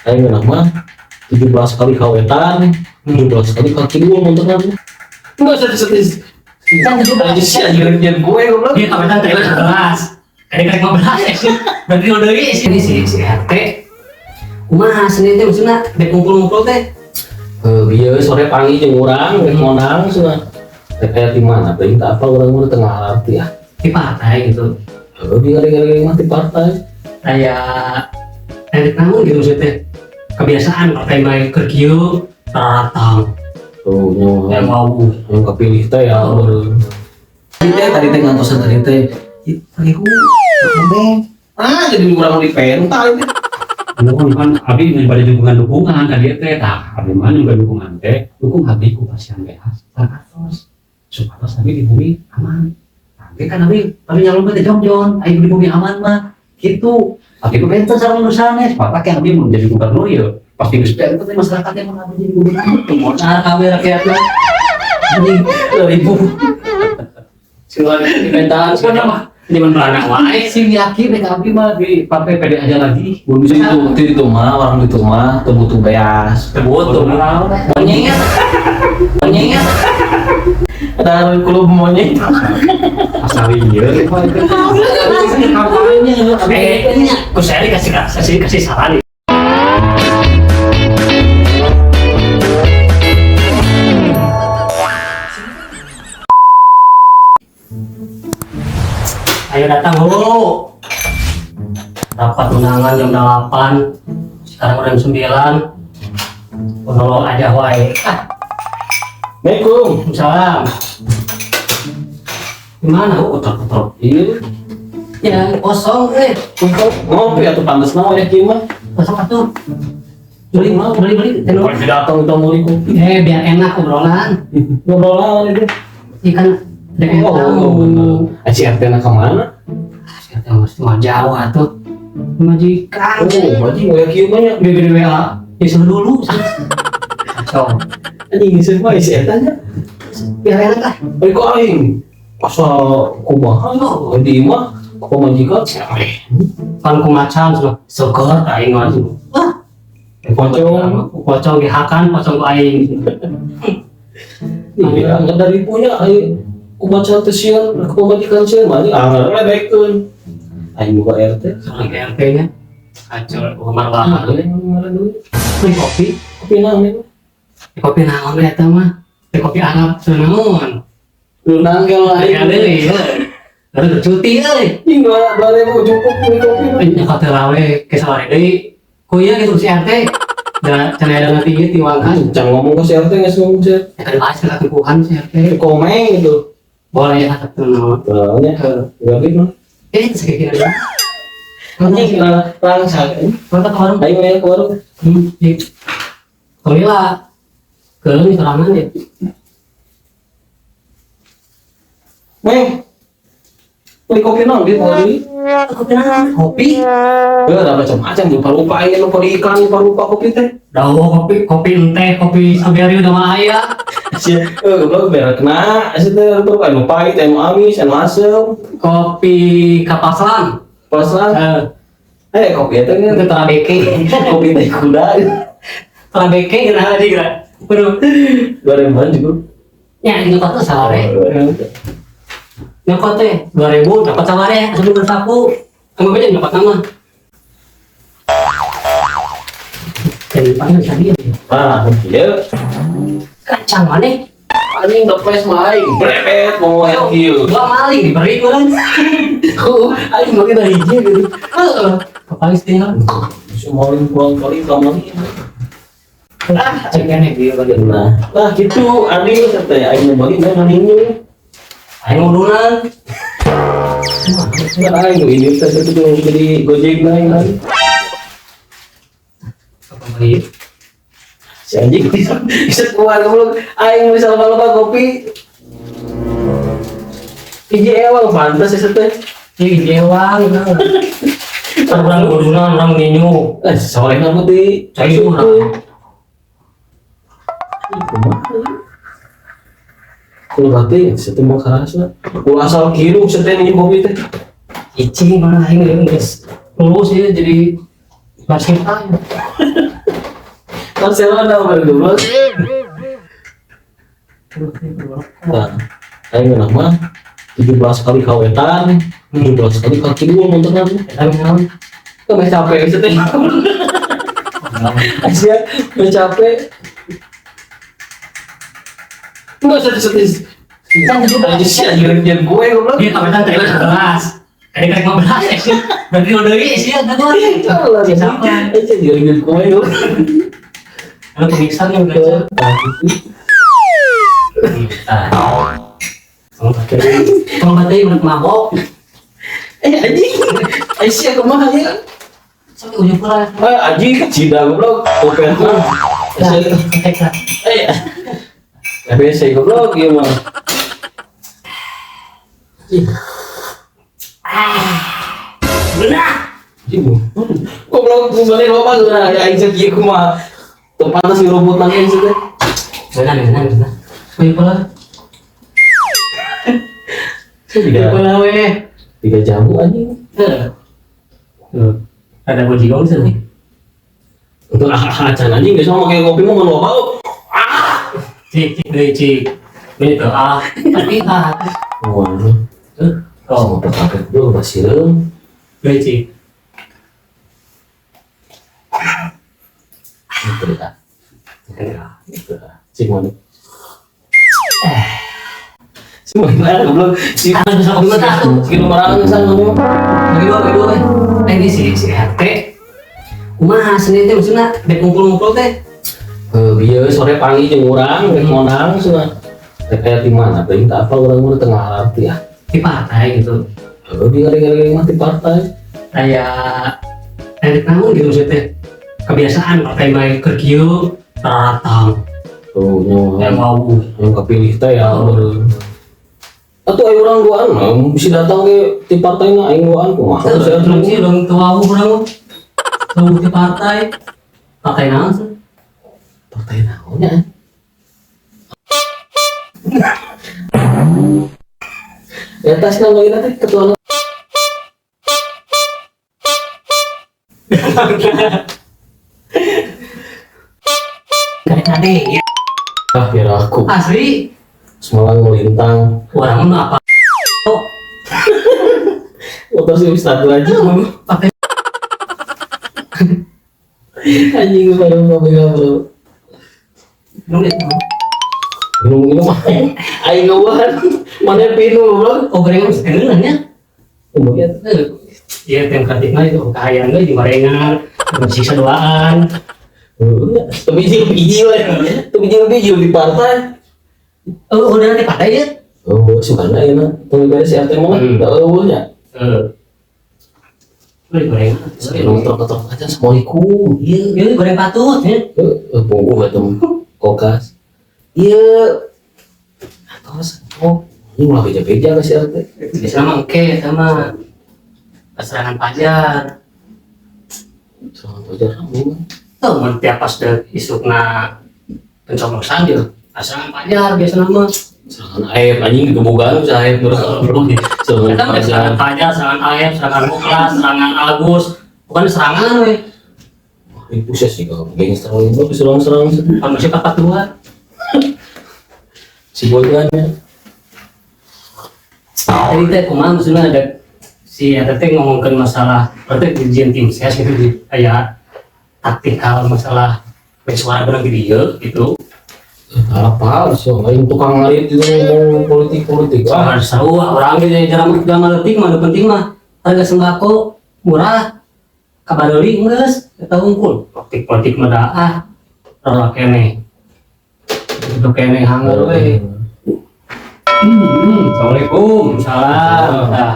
Aing ngeunah mah 17 kali ka wetan, 17 kali ka kidul montorna. Enggak satu-satu. Kan 17. Anjing sih anjing ngerjain gue goblok. Dia kawetan teh 11. Kali kali 15 sih. Berarti udah deui sih ini si si RT. Kumaha Senin teh maksudna dek ngumpul-ngumpul teh? Eh, bieu sore panggih jeung urang rek ngondang cenah. Rek aya di mana teuing tak apa urang mah teu ngarti ah. Di partai gitu. Heuh, di ngari-ngari mah di partai. Kayak elit naon gitu maksudnya. Kebiasaan partai main keur kieu taratang. Tuh nyawa. Yang mau Yang kepilih teh ya baru. Tadi teh tadi teh ngantosan tadi teh. Rihu, beng. Ah, jadi urang dipenta ini. Nuhun kan abi daripada dukungan-dukungan tadi teh tah abi mah juga dukungan teh dukung abdi ku pasien beas atos supados abi di bumi aman. Tapi kan abi abi nyalon teh jongjon ayo di bumi aman mah gitu. Abi ku benten sareng nu sanes pakai abi mau jadi gubernur ya pasti geus benten teh masyarakatnya mau abi jadi gubernur teu modal kabeh rakyatna. Anjing, 2000. Siluan dipentaan Pokoknya mah di mana wae. Sing yakin deh abdi mah di partai PD aja lagi. Belum bisa Itu mah orang itu mah teu butuh beas. Teu butuh. Monyet. Monyet. Ada klub monyet. Asal ieu kampanye. Eh, nya, ku saya dikasih kasih kasih saran. Ayo datang, Bu. Rapat undangan jam 8. Sekarang udah jam 9. Nolong aja wae. Ah, Assalamualaikum. salam. Gimana, Bu? Kotor-kotor. Iya. Ya, kosong eh. Kumpul ngopi atau pantes naon ya kieu mah. Kosong atuh. Beli, beli, beli. Bukan datang kita mau kopi. Eh, biar enak obrolan. Ngobrol naon itu. Iya kan, ada Oh, tamu. bener. Ah, si RT na kemana? Ah, si RT mesti mah jauh atuh. Majikan. Oh, maji mau ya kieu mah nya. Di di WA. Ya suruh dulu. Kacau. Anjing geus mah si RT nya. Biar enak lah. Eh kok aing asa kumaha di imah ku pamajikan Kan ku macan sudah. Syukur aing mah. Wah, pocong. Pocong dihakan, pocong ku aing. Iya, enggak dari punya aing ku macan teh sieun, ku pamajikan sieun mah anjing anggar lebekeun. Aing buka RT. Seorang RT nya. Kacau, Umar Ah, Wahab. aing ngaran dulu. Beli kopi. Kopi naon itu? Beli kopi naon we eta mah? Beli kopi Arab naon? Lu nangkel aing. Ya deui, heuh. Baru cuti euy. Anjing 2000 cukup beli kopi. Nyokot heula we ke saware deui. Ku ieu gitu si RT. Da cenah ada nanti ieu tiwangkan. Jangan ngomong ke si RT, nggak ngomong si RT. Ya kan bahas ke katempuhan si RT. Komeng gitu. Boleh ya satu naon. Nah, nya. Berarti mah. Eh, sekira deui. Anjing langsung. Mantap ke warung. Ayo ya ke warung. Hmm, iya. Tolila. Keung sorangan ya. Meng. Beli kopi naon dia mau beli. Kopi naon? Kopi. Eh, ada macam-macam lupa-lupa aing lupa di iklan lupa-lupa kopi teh. Dah kopi kopi ente, kopi strawberry udah mah aya. Sia, eh goblok biar kena, sia teh lupa anu pahit, anu amis, anu asem. Kopi kapal selam. Pasang. Eh, Eh, kopi eta itu kan Torabeke. kopi teh kuda. Torabeke kena aja kira. Waduh. 2000-an juga. Ya, nyokot tuh saware. Nyokot teh 2000 nyokot saware asup bersapu. Kamu aja nyokot nama. Dan panggil tadi ya. Ah, iya. Kacang mana? Anjing the mah aing brebet mau yang kieu. Gua maling diberi gua kan. Ku aing mah dari hiji gitu. Heeh. Paling setinggal. Bisa maling pulang kali kamari. Ah, cek aneh dia bagian. Nah, nah gitu adil teh aing mau balik mah ninyu. Aing udunan. Kan aing ini teh itu tuh jadi Gojek na aing lagi. Apa beli? Si anjing bisa bisa keluar goblok. Aing bisa lupa-lupa kopi. Hiji ewang pantas ya teh. Ih, jewang. Orang udunan, orang ninyu. Eh, soleh na putih. Cai urang. Kulo hati satu mau kerasa. Kulo asal kiru sete nih kopi teh. Cicing mana aing geus lulus ya jadi basket. Barcelona baru goblok. Nah, aing mah 17 kali kawetan, 17 kali ka kidul nontonan. Eta naon? Kok meh capek bisa teh. Asia meh capek. Enggak usah sedih. Kan 17. Aja sih anjir gue goblok. Dia kawetan tadi 11. Tadi kan 15 sih. Berarti udah deui sih eta mah. Salah sih. Siapa? Aja giring gue goblok. Kalau pemiksa nih udah. Tong batai menurut mabok. Eh anjing. Aisyah kumaha ya? Sampai ujung pula. Eh anjing kecil goblok. Open mah. Nah, ketek lah. Eh. ABC goblok ieu mah. Benar. Goblok kembali loba geuna aya aing cek ieu kumaha. Teu pantas dirobot lagi aing teh. Benar, benar, benar. Ujung pula. Ujung Tiga, pula weh. tiga jamu anjing. Tuh. Ada bojigong sih. Untuk ah acan anjing geus mah make kopi mah mun loba. Cik, cik, deui cik. Ini tuh ah, tapi ah. Waduh. Tuh, Oh, oh, pakai dulu basireum. deui cik. Itu ya. Itu. Cik mana? Semua gimana goblok? Si Ah, bisa kopi mah tuh. si nomor sana ngomong. Bagi dua, bagi dua, weh. Eh, ini si si RT. Kumaha Senin teh maksudna dek ngumpul-ngumpul teh. Eh, bieu sore panggih jeung urang rek monang cenah. Rek aya di mana teuing tak apa urang mah teu ngarti ah. Di partai gitu. Heuh di ngari-ngari mah di partai. Kayak rek naon gitu maksudnya. Kebiasaan partai main keur kieu ratang. Tuh nyawa. Yang mau Yang kepilih teh ya baru. Atuh ayo urang duaan mah bisa datang ke di partai na aing duaan kumaha. Terus terus sih orang tua aku kurang tuh di partai. Partai naon sih? Partai naonnya? Ya tas namanya teh ketua. Kade-kade ya. Ah biar aku Asli semalam melintang. orang mah apa? Oh, Motor si Ustad lagi. partai Anjing baru mau bro. belum lihat. Minum minum aing ngeueuhan. Mana pinu bro. Oh, gorengan mesti tengenan ya. Lumayan. Iya, tem kreatif mah itu kahayang ge di gorengan, siksa doaan. Heeh. Teu bijil-bijil we. Teu bijil-bijil di partai. Oh, udah nanti partai ya? Oh, sukana ieu mah. Teu beres si RT mah da eueuh nya. Heeh. Beli gorengan. Saya nongkrong aja assalamualaikum. Iya, iya goreng patut ya. Heeh, punggung atuh kokas. Iya. Atos, oh, ini malah beja-beja ke si RT. Biasanya mah oke sama serangan pajar. Serangan pajar kamu. Tuh, mun tiap pas de isukna pencoblosan gitu. Serangan pajar biasanya mah. Serangan air anjing gebogan bisa air terus. Serangan Kita mah pajar. serangan pajar, serangan Aep, serangan Muklas, serangan Agus. Bukan serangan we. Ibu sih sih kalau gangster itu diserang-serang Kan masih 42. si boynya. Tadi teh kumaha maksudnya ada si eta teh ngomongkeun masalah berarti di tim ses gitu di kayak taktikal masalah suara bareng di dieu gitu. Apa sih lain tukang ngarit juga ngomong politik-politik. Ah, Soal seru orang ge jarang jarang leutik mah nu penting mah harga sembako murah kabareuli geus eta unggul. Politik-politik mah da ah rora keneh. Itu keneh hanger we. Assalamualaikum. Salam. Nah,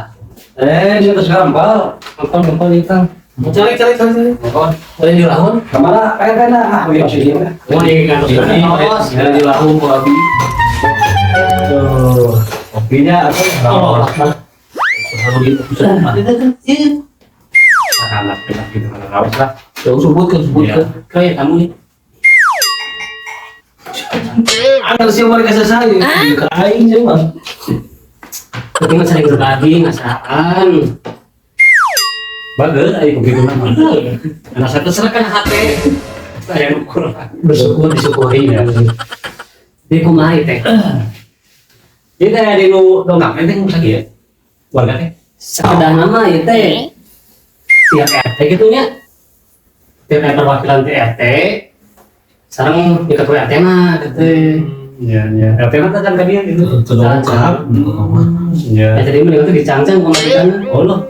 Eh, di atas gampal. nonton nonton ieu Kang. Cari cari cari cari. Nonton. Ada di lahun. Kemana? Kayak kan ah, wih masih diem. Mau di kantor Ini ada di lahun kok abi. Tuh, kopinya atau Oh, Harus anak enak gitu rawas lah. Ya sebutkan sebutkan. Kayak kamu nih. Anak sih mereka selesai. Ke aing sih mah. Tapi mah sering berbagi ngasaan. Bagus, ayo kopi itu nama. Nah, saya terserah kan HP. Aya nu kurang. Bersyukur, disyukuri. Iya. Di kumaha ieu teh? Jadi teh di nu dongkap teh nu sakieu. Warga teh. Sakedahna mah ieu teh tiap RT gitu nya. Tiap RT perwakilan ti RT sareng di ketua RT mah gitu. Iya, iya. RT mah teh kan ka dieu gitu. Itu dongkap. Iya. Ya jadi mendingan tuh dicangcang pamajikanna. Oh loh,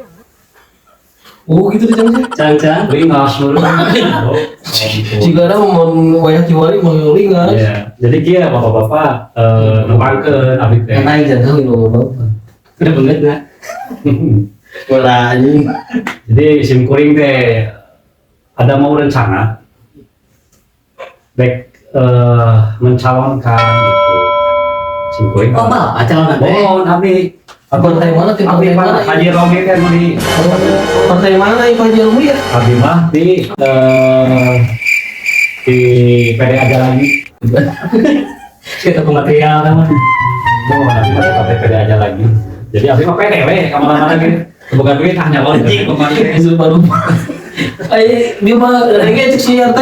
Oh gitu dicangcang. Cangcang. Lingas lu. Oh, Jika ada mau wayah kiwari mau lingas. Iya. Jadi kieu bapak-bapak nempangkeun abdi teh. Kan aing jangan kawin bapak. Udah banget nah. Bola anjing. Jadi sim kuring teh ada mau rencana baik mencalonkan gitu. Sim kuring. Oh, bapak calon teh. Mohon abdi. Partai mana? Tim Abdi partai mana? mana? Haji Romi teh nu di Partai mana Ibu Haji Romi ya? Abdi mah di PD aja lagi. Kita pematerial kan mah. Mohon abdi mah di partai PD aja lagi. Jadi abdi mah PD we kemana-mana gitu. Bukan duit hanya nyalon kemarin. Sumpah lupa. Ay, dia mah lagi cek si RT.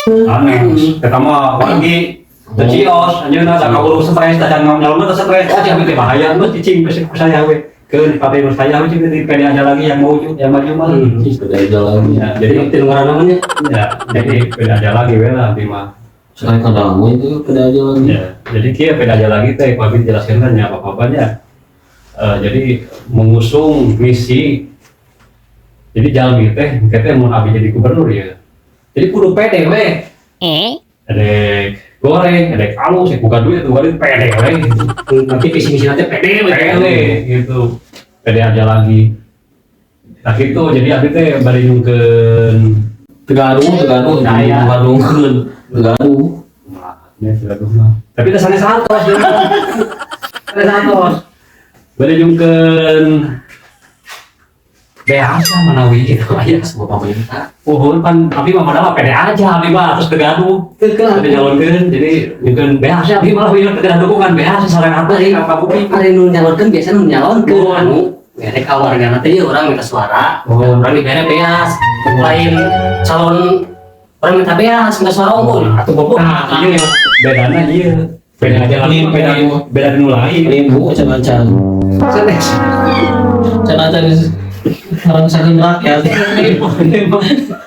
Aneh, kita mah lagi teu cios, anjeunna da kaburu stres, da nyalon teh stres, ah abdi teh bahaya lu cicing ku saya we. Ke di partai nu saya we cicing di PD aja lagi yang mau yang maju mah. PD aja lagi. Ya, jadi Jadi tim ngaranna mah nya. ya, jadi PD aja lagi we lah abdi mah. Saya kadang itu PD aja lagi. Ya, jadi kieu PD aja lagi teh ku abdi jelaskeun kan nya apa-apanya. Jadi mengusung misi jadi jalmi teh engke teh mun abdi jadi gubernur ya. Jadi kudu pede we. Edek goreng, edek alus, ya bukan duit, bukan duit, pede we gitu. Nanti visi misi nanti pede we. Pede gitu. Pede aja lagi. Nah gitu, jadi abdi teh bari nyungkeun Tegaduh, tegaduh, Saya. tegaduhkeun, tegaduh. Nah, ini tegaduh mah. Tapi teh sanes atos ya. Sanes atos. Bari nyungkeun beas lah manawi gitu aya. Semua pemerintah. Uhun pan abdi mah modal mah pede aja abdi mah terus tegaduh. Teu nyalonkeun jadi nyungkeun beas abdi malah ieu teu dukungan beas sareng apa sih ka bumi. Ari nu nyalonkeun biasa nu nyalonkeun Oh. anu mere ka wargana teh ieu urang minta suara. Oh. Urang dibere beas. Lain calon urang minta beas, minta suara unggul atuh bobo. Nah, iya bedana ieu. Beda aja lagi beda beda nu lain. Limbu acan-acan. Sanes. Acan-acan ngerasakeun rakyat.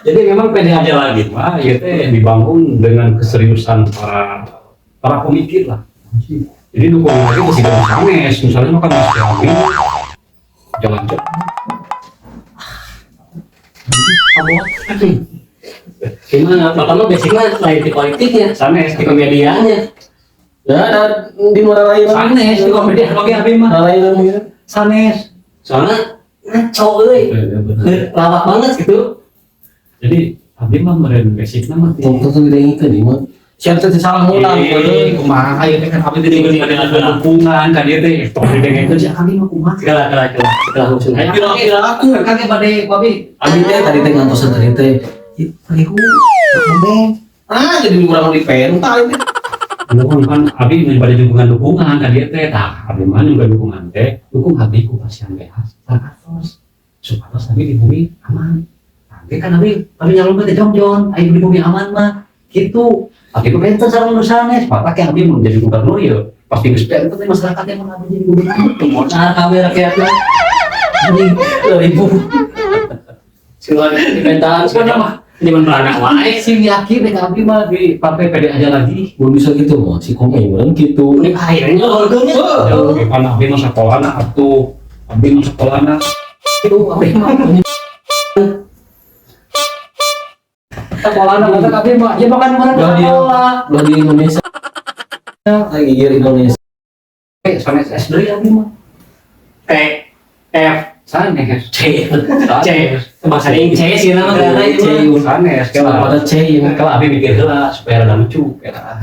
Jadi memang pede aja lagi mah ieu teh dibangun dengan keseriusan para para pemikir lah. Jadi dukung lagi masih gak sanes, misalnya makan Mas Jami jalan jalan. Abot. Gimana? Bapak mah basicnya lain di politiknya, Sanes, di komediannya. Ya, ada di mana lain. Sanes di komedian oke abi mah. Lain gitu. Sanes. Soalnya ngaco euy. Lawak banget gitu. Jadi abi mah meureun basicna mah ti Tong tong didengikeun ieu mah. Siapa teh salah ngutang. Eh, kumaha ieu teh kan abi teh diberi dukungan ka dieu teh tong didengekeun si abi mah kumaha. Segala segala segala segala langsung. Kayak Kira-kira aku. Kan ge bade ku abi. Abi teh tadi teh ngantosan tadi teh. Ih, ribu. Ah, jadi urang dipenta ini. Nuhun kan abi nu bade dukungan dukungan ka dieu teh tah abi mah nu dukungan teh dukung abdi ku pasihan beas atos supados abi di bumi aman. Tah ge kan abi abi nyalon teh jongjon aya di bumi aman mah gitu. Abi mah benten sareng nu sanes maka ke abi mun jadi gubernur ieu pasti geus benten teh masyarakat yang mun abi jadi gubernur. Nah, kabeh rakyatnya. Anjing, ribu. Sing dipentaan Pokoknya mah di mana wae. Sing yakin deh abdi mah di partai PD aja lagi. Belum bisa gitu mah si komeng meureun gitu. Ini akhirnya orangnya. Ya, kan abdi mah sekolahna atuh. Abdi mah sekolahna. Itu abdi mah. Sekolahna kata abdi mah ya makan mana Udah dia. sekolah. Udah di Indonesia. Lagi gir Indonesia. Eh, sanes S deui abdi mah. T F Sanes. C C bahasa ini C sih nama karena C itu Sanes Kenapa kela. ada C ya? Kela abdi mikir heula supaya rada lucu. Kela.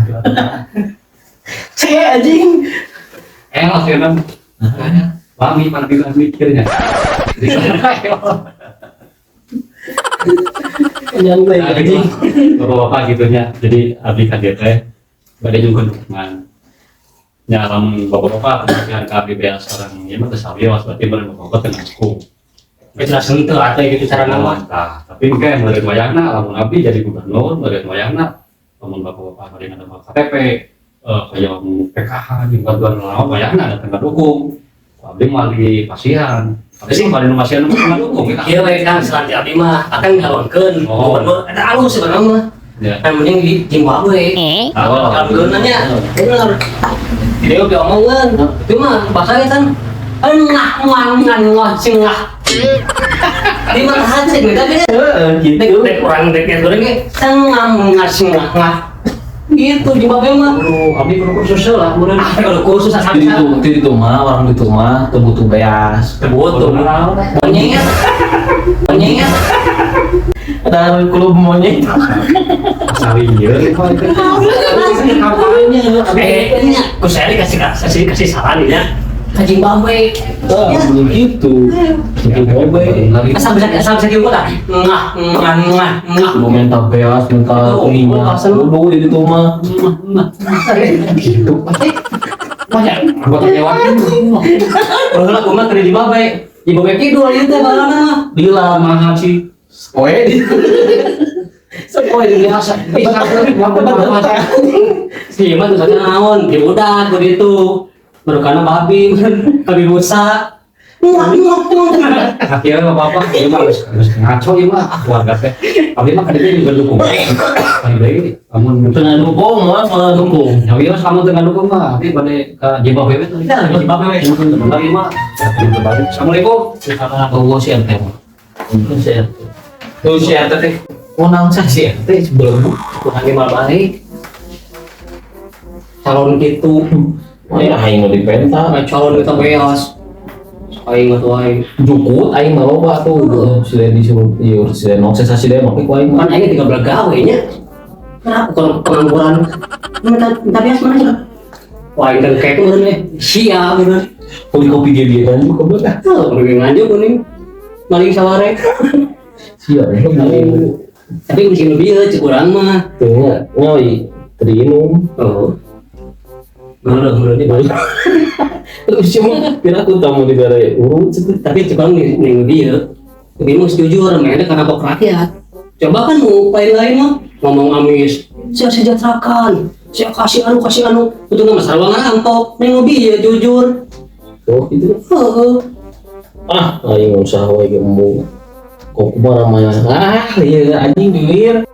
C anjing. El sih kan. Lami mana bilang mikirnya. Jadi Nyantai Nah, anjing. Bapak-bapak gitunya. Jadi abdi kaget teh bade nyungkeun dukungan. Nya lamun bapak-bapak kemudian ka abdi beas sareng ieu mah teu sawios berarti meureun bapak-bapak teu ngaku. Jelas henteu atuh gitu cara nama. Nah, tapi kayak meureun wayahna lamun abdi jadi gubernur, meureun wayahna lamun bapak-bapak bade ngadamel KTP, hoyong PKH jeung bantuan naon, wayahna datang dukung. Abdi mah di pasihan. Abdi mah bade nu masihan nu dukung kita. Ieu we kan selanjutnya abdi mah akan nyalonkeun Oh. gubernur ada alus sebenarnya mah. Ya. Yang penting di Zimbabwe. Oh. Nyalonkeun nya. Bener. Dia diomongan. Itu mah bahasanya kan engah ngan ngan ngah singah. Di mana hati gitu tapi Heeh, dek gitu. Dek orang dek yang goreng ge sengah ngah singah ngah. Gitu Zimbabwe mah. Kudu abdi kudu kursus lah meureun. Ah, kalau kursus asal Di itu mah orang di itu mah teu butuh beas. Butuh. Monyet. Monyet. Ada klub monyet. Asal ieu Kampanye. Eh, ku saya dikasih kasih kasih saran ya. Ke Zimbabwe. Oh, begitu. Zimbabwe. Asal bisa kieu lah. Ngah ngah ngah ngah. Lu minta beas, minta Itu, minyak. asal lu. Lu di itu mah. Gitu. Banyak anggota dewan. Baheula aku mah keur di Zimbabwe. Zimbabwe kidul ieu teh baheula mah. Lila. Mahal sih. Poe di. Sepoe di Biasa. Bisa Si mah tuh naon, di budak ku ditu. Baru babi, babi busa. Ngah ngah ngah. Akhirnya bapak-bapak, ieu mah geus geus ngaco ieu mah keluarga teh. Abdi mah kadieu juga dukung. Kali deui lamun Tengah dukung mah, malah dukung. Nyawi mah selama tengah dukung mah, abdi bade ka Zimbabwe we teh. Nah, Zimbabwe. Bener ieu mah. Assalamualaikum. Oh, si RT mah. Si RT. Tuh si RT teh. Oh, naon sah si RT sebelum Kurang lima balik. Calon gitu. Oh ya, aing nu dipenta. Nah, calon kita beas. Aing mah tuh aing. Jukut aing mah loba tuh. Si Dedi si ieu si Denok, sesa si Denok ku aing mah. Kan aing tinggal begawe nya. Kenapa kalau pengangguran minta minta beas mana sih? Wah, aing dengkek meureun eh. Sia bener. Kopi kopi dia dia kan juga goblok ah. Tuh, pergi nganjuk kuning. Maling saware. Sia, Maling. Tapi mesti lebih ya, cek urang mah. Tuh nya, nyoi terinum. Oh. Geuleuh geuleuh di balik. Terus cuma kira aku tamu di bare urut cenah. Tapi cek urang nih nih dia. Lebih mah jujur, mainnya karena kok rakyat. Coba kan mau lain-lain mah ngomong amis, saya sejahterakan, saya kasih anu, itu nggak masalah ngerampok, nih lebih ya jujur. Oh gitu. Heeh. Ah, aing usaha wae ge embung. Kok kumaha namanya? Ah, iya anjing bibir.